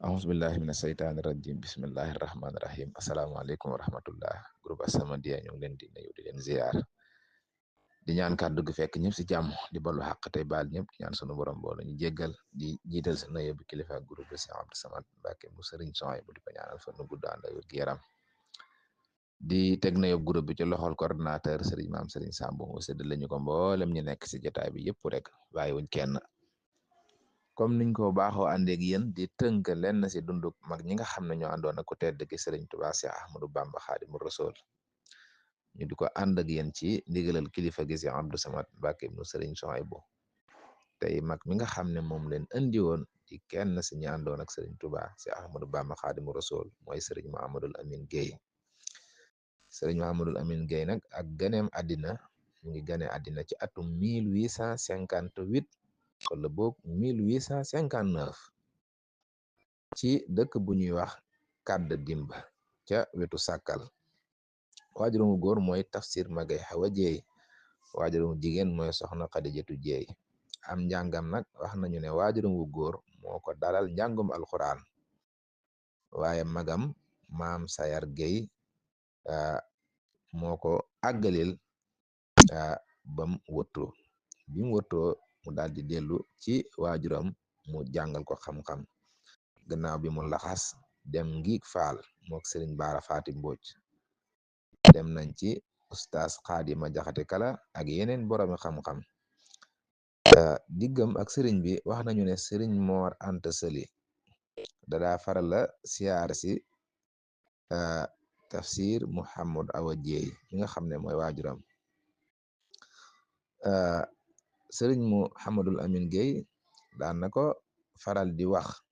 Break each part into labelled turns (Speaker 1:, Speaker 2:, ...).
Speaker 1: Auzubillahi mina sheytaani rajim bismillahi rahmaani rahim asalaamaaleykum wa rahmatullah groupe As-Samadiyya ñu ngi leen di nuyu di leen ziar di ñaan kàddu gi fekk ñëpp si jàmm di balu xaq tey baal ñëpp di ñaan sunu borom boole ñu jéggal di jiital sa nuyu bi kilifa groupe bi Cheikh Abdou Samad Mbacké mu sëriñ Souhaïbou bu di ko ñaanal fa nu gudd ànd ak wér gu yaram di teg nuyu groupe bi ci loxol coordonnateur sëriñ maam sëriñ Sambu mu sédd lañu ko mboolem ñu nekk si jotaay bi yëpp rek bàyyiwuñ kenn. comme niñ ko baaxoo àndeeg yéen di tënk lenn si dunduk mag ñi nga xam ne ñoo àndoon ak ku tedd ki Sëriñ Tuubaa Seex Ahmadu Bamba Xaadimu Rasuul ñu di ko ànd ak yéen ci ndigalal kilifa gi si Abdou Samad Mbacké mu Sëriñ Souhaïbou tey mag mi nga xam ne moom leen andi woon di kenn si ñi àndoon ak Sëriñ Tuubaa Seex Ahmadu Bamba Xaadimu Rasuul mooy Sëriñ Mahamadul Amin Guèye Sëriñ Mahamadul Amin Guèye nag ak ganeem àddina mu ngi gane àddina ci atum 1858 wala boog 1859 ci dëkk bu ñuy wax Kàdd Dimba ca wetu Sàkkal waajuramu góor mooy Tafsir Magay Xawa Jeey waajuramu jigéen mooy Soxna Xadijatu Jeey am njàngam nag wax nañu ne waajuramu góor moo ko dalal njàngum alxuraan waaye magam maam Sayar Géy moo ko àggalil bam wëttu bi mu wëttoo mu daal di dellu ci waajuram mu jàngal ko xam-xam gannaaw bi mu laxas dem ngi faal mook sëriñ Baara Faati Mbooj dem nañ ci ustaas Xaadima Jaxate Kala ak yeneen boroomi xam-xam diggam ak sëriñ bi wax nañu ne sëriñ Moor Anta Sali dadaa faral la siyaar si Tafsir Muhammad Awa Jeey mi nga xam ne mooy waajuram sëriñ Muhammadul Amin Guèye daan na ko faral di wax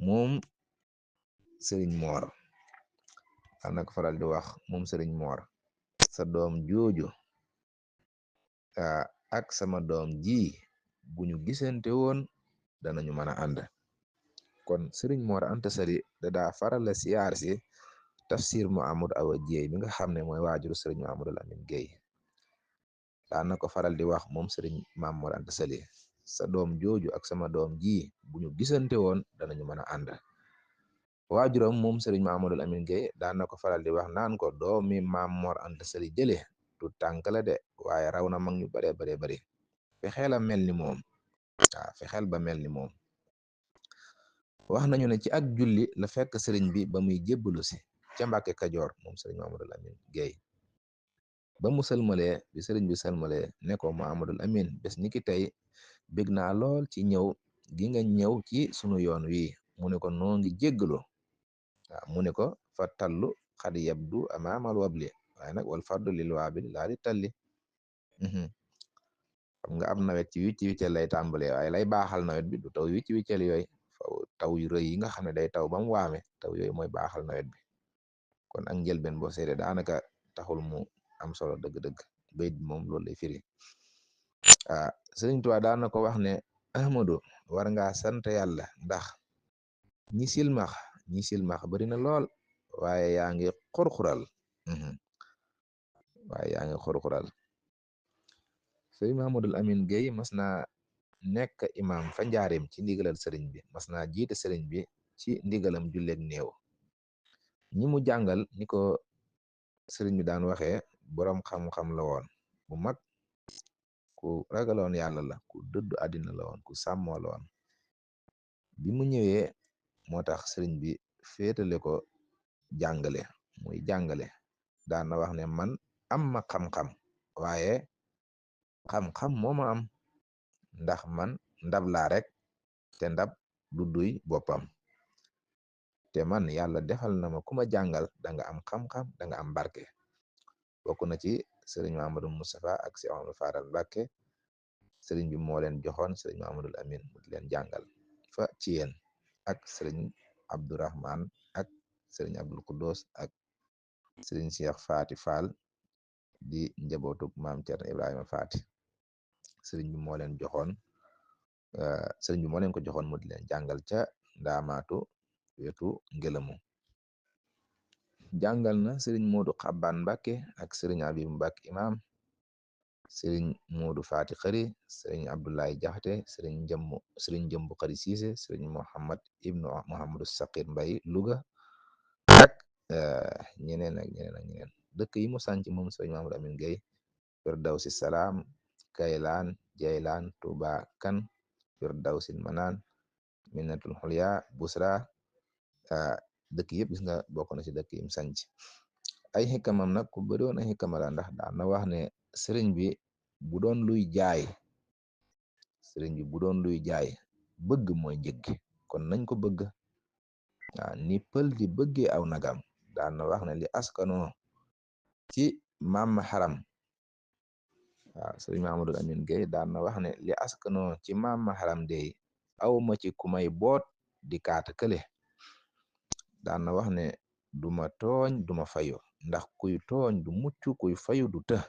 Speaker 1: moom sëriñ Moor daan na ko faral di wax moom sëriñ Moor sa doom jooju ak sama doom ji bu ñu gisante woon danañu mën a ànd kon sëriñ Moor Anta Sali dadaa faral la siyaar si Tafsir Muhammad Awa Jeey mi nga xam ne mooy waajuru sëriñ Muhammadul Amin Guèye daan na ko faral di wax moom sëriñ Maam Mor Anta Sali sa doom jooju ak sama doom ji bu ñu gisante woon danañu mën a ànd waajuram moom sëriñ Mahamadul Amin Guèye daan na ko faral di wax naan ko doomi Maam Mor Anta Sali jële du tànk la de waaye raw na mag ñu bare bare bari fexeel a mel ni moom fexeel ba mel ni moom wax nañu ne ci ak julli la fekk sëriñ bi ba muy jébbalu si ca Mbàkke Kajoor moom sëriñ Mahamadul Amin Guèye ba mu sëlmalee bi sëriñ bi sëlmalee ne ko Muhammadul Amin bés ni ki tey bég naa lool ci ñëw gi nga ñëw ci sunu yoon wi mu ne ko noo ngi jéggalu mu ne ko fa tallu xad yabdu amaamal wabli waaye nag wal fardu lil waabil laa di talli xam nga am nawet ci wicci wiccel lay tàmbalee waaye lay baaxal nawet bi du taw wicci wiccel yooyu taw yu rëy yi nga xam ne day taw ba mu waame taw yooyu mooy baaxal nawet bi kon ak njëlbeen boo seede daanaka taxul mu am solo dëgg-dëgg bayit bi moom loolu lay firi Sëriñ Tuubaa daan na ko wax ne Ahmadu war ngaa sant yàlla ndax ñi silmax bari na lool waaye yaa ngi xurxural Sëriñ Mahamadul Amin Guèye mas naa nekk imam fa njaareem ci ndigalal sëriñ bi mas naa jiite sëriñ bi ci ndigalam julleeg néew ñi mu jàngal ni ko sëriñ bi daan waxee boroom xam-xam la woon bu mag ku ragaloon yàlla la ku dëddu àddina la woon ku sàmmoo la woon bi mu ñëwee moo tax sëriñ bi féetale ko jàngale muy jàngale daan na wax ne man am ma xam-xam waaye xam-xam moo ma am ndax man ndab laa rek te ndab du duy boppam te man yàlla defal na ma ku ma jàngal da nga am xam-xam da nga am barke bokk na ci sëriñ Mahamadou Moustapha ak Cheikh Amadou Faral Mbacké sëriñ bi moo leen joxoon sëriñ Mahamadul Amin mu di leen jàngal fa ci yéen ak sëriñ Abdourahman ak sëriñ Abdul Quddus ak sëriñ Cheikh Faati Fall di njabootug maam Cerno Ibrahima Faati sëriñ bi moo leen joxoon sëriñ bi moo leen ko joxoon mu di leen jàngal ca ndaamaatu wetu ngelamu jàngal na sëriñ Moodu Xabbaan Mbàkke ak sëriñ Abibu Mbàkke imam sëriñ Moodu Faati Xëri sëriñ Abdoulaye Jaxate sëriñ Jëmbu Xëri Siise sëriñ Mohammad ibnu Mohammadu Saqir Mbay Luga ak ñeneen ak ñeneen ak ñeneen dëkk yi mu sanc moom sëriñ Mamadou Amin Gueye Firdawsi Salaam Kaylaan Jaylaan Tuuba Kan Firdawsil Manaan Minnatul Xulya Busra dëkk yëpp gis nga bokk na ci dëkk yi mu sanc ay xikamam nag ku bëri woon ay xikama la ndax daan na wax ne sëriñ bi bu doon luy jaay bëgg mooy njëg kon nañ ko bëgg ni pël di bëggee aw nagam daan na wax ne li askanoo ci maam xaram sëriñ Mahamadou Amin Gueye daan na wax ne li askanoo ci maam xaram dey aw ma ci ku may boot di kaata kële daan na wax ne duma tooñ duma fayu ndax kuy tooñ du mucc kuy fayu du të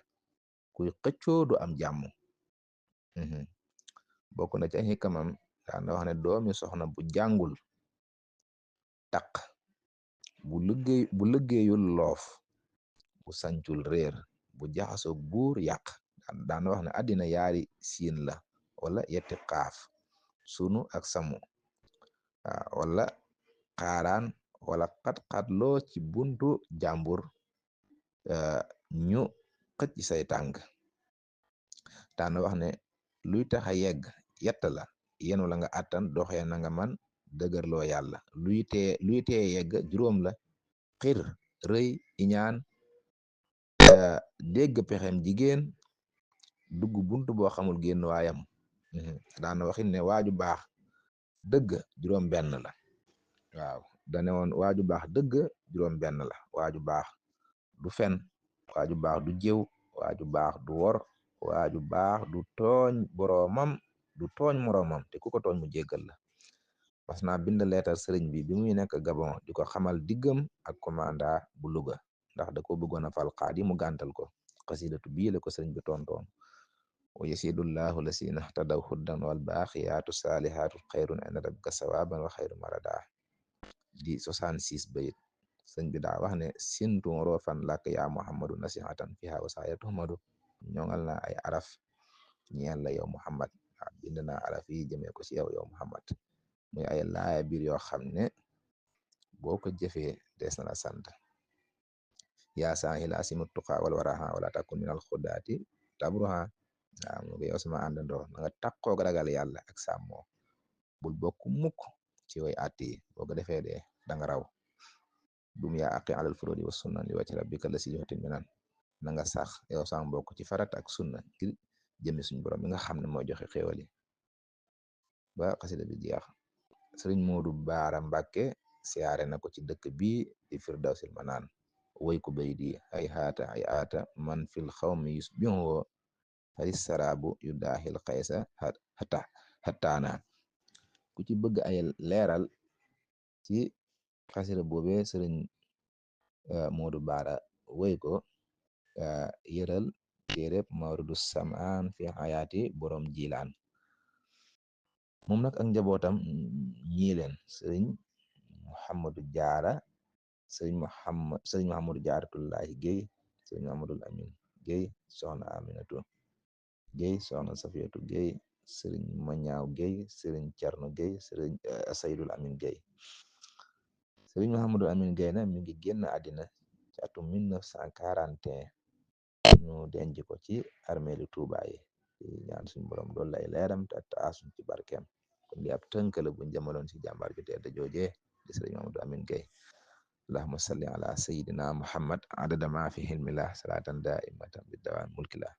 Speaker 1: kuy xëccoo du am jàmm bokk na ci ay xikamam daan na wax ne doomi soxna bu jàngul taq bu liggéeyul loof bu sancul réer bu jaxasoo buur yàq daan na wax ne àddina yaari siin la wala yetti xaaf sunu ak samu wala xaaraan wala xat-xat loo ci buntu jàmbur ñu xëcc say tànk daan na wax ne luy taxa yegg yett la yenu la nga àttan doxee na nga man dëgërloo yàlla luy tee yegg juróom la xir rëy iñaan dégg pexem jigéen dugg buntu boo xamul génn waayam daan na waxit ne waaju baax dëgg juróom benn la waaw dane woon waaju baax dëgg juróom benn la waaju baax du fen waaju baax du jëw waaju baax du wor waaju baax du tooñ boroomam du tooñ moroomam te ku ko tooñ mu jéggal la mas naa bind leetar sëriñ bi muy nekk Gabon di ko xamal diggam ak commanda bu Louga ndax da ko bëggoon a fal xaadi mu gàntal ko xasidatu bii la ko sëriñ bi tontoon wa yasidullahu lasina tadaw huddan wal baaxiyaatu saalihaatu xayrun inda rabbika sawaban wa xayru marada di 66 bayit sëñ bi daa wax ne sintu roofan làkk yaa muhammadu nasihatan fiha wasaaya tuhmadu ñoŋal na ay araf ñeel la yow muhammad bind naa araf yi jëmee ko ci yow muhammad muy ay laaya biir yoo xam ne boo ko jëfee des na la sant yaa saahila asimu tuqa wal waraha wala takun minal xudaati tabruha mu ngi yow sama àndandoo na nga takkoog ragal yàlla ak sàmmoo bul bokk mukk ci way àtt yi boo ko defee de danga raw dum yaa aqi alal furudi wa sunna li wacc rabbika la si yotin minan na nga sax yow sama mbokk ci farat ak sunna ngir jëmi suñu borom mi nga xam ne mooy joxe xéewal yi ba xasida bi jeex sëriñ Moodu Baara Mbàkke siyaare na ko ci dëkk bi di Firdawsil Manaan woy ko bay di ay haata man fil xawmi yusbihu xaris saraabu yu daaxil xaysa xataana ku ci bëgg ay leeral ci xasida boobe sëriñ Moodu Baara woy ko yëral téereb Mawridu Samaan fi xayaati borom jilaan moom nag ak njabootam ñii leen sëriñ Muhammadu Jaara sëriñ Muhammadu Jaaratullaahi Géy sëriñ Muhammadul Amin Géy soxna Aminatu Géy soxna Safiyatu Géy sëriñ Mañaaw Géy sëriñ Cerno Géy sëriñ Saydul Amin Géy sëriñ Muhammadul Amin Géy na mi ngi génn àddina ci atum 1941 ñu denc ko ci armeelu Tuuba yi ñaan suñu borom doolu lay leeram te taasuñ ci barkeem kon li ab tënkale buñ jamaloon ci jàmbaar ju tedd jooje di sëriñ Muhammadul Amin Géy allahumma salli ala sayyidina muhammad adada ma fi hilmillah salatan daimatan bidawam mulkillah